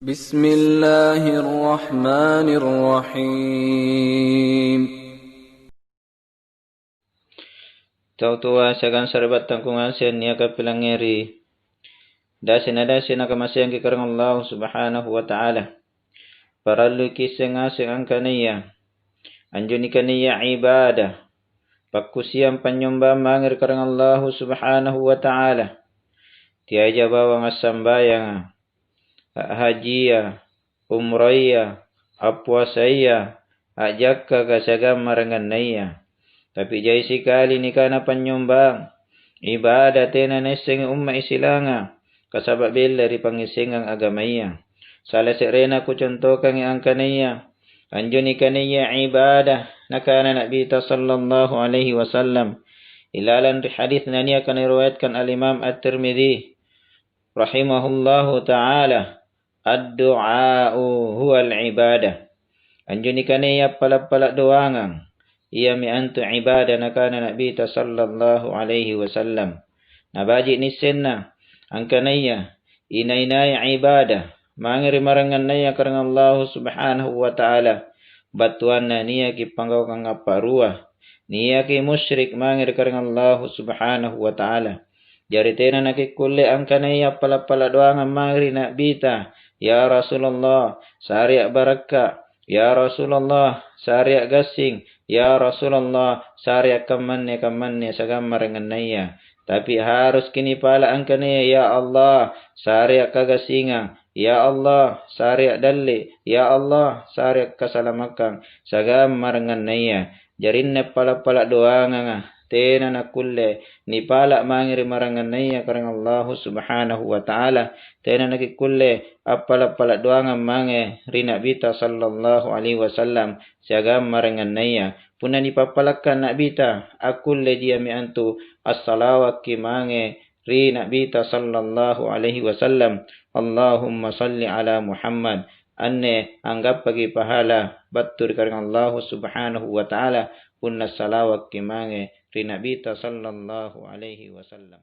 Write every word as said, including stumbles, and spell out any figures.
Bismillahirrahmanirrahim. Tau toa siagang sari'battangku ngaseng niaka pilangngeri, dasi nadasi nakamaseangki karaeng Allahu Subhanahu wa Ta'ala. Parallui kiisseng ngaseng angkanaya anjo nikanaya ibadah, pakkusiang panynyombang mange ri karaeng Allahu Subhanahu wa Ta'ala. Teaija bawang assambayanga, a'hajia, umraya, appuasaya, a'jakkaka siagang maraengannaya. Tapi jai sikali nikana panynyombang, ibadah tena naissengi umma' Isilanga, kasaba' bellai ri pangngissengang agamaya. Sala se'rena kucontokangi angkanaya anjo nikanaya ibadah, nakana Nabita sallallahu alaihi wasallam ilalang ri hadis naniaka nariwayatkan Al-Imam At-Tirmidzi rahimahullahu ta'ala, "Addu'a'u huwal ibadah." Anjo nikanaya appala'-pala' doangang, iami antu ibadah, nakana Nabita sallallahu alaihi wasallam. Nabaji' nissenna angkanaya inai-nai ibadah mange ri maraengannaya karaeng Allahu Subhanahu wa Ta'ala, battuanna niaki panggaukang appa'rua, niaki musyrik mange ri karaeng Allahu Subhanahu wa Ta'ala. Jari tena nakikkulle angkanaya appala'-pala' doangang mange ri Nabita, "Ya Rasulullah, saria' barakka', ya Rasulullah, saria' gassing, ya Rasulullah, saria' kammanne-kammanne siagang maraengannaya." Tapi haruski nipala' angkanaya, "Ya Allah, saria' kagassingang, ya Allah, saria' dalle', ya Allah, saria' kasalamakkang siagang maraengannaya." Jarinna appala'-pala' doanganga tena nakkulle nipala' mange ri maraengannaya karaeng Allahu Subhanahu wa Ta'ala. Tena nakikkulle appala'-pala' doangang mange ri Nabita sallallahu alaihi wasallam siagang maraengannaya. Punna nipappalakkang Nabita, akkulleji iami antu assalawakki mange ri Nabita sallallahu alaihi wasallam, "Allahumma salli ala Muhammad." Anne anggappaki pahala battu ri karaeng Allahu Subhanahu wa Ta'ala punna salawakki mange ri Nabita sallallahu alaihi wasallam.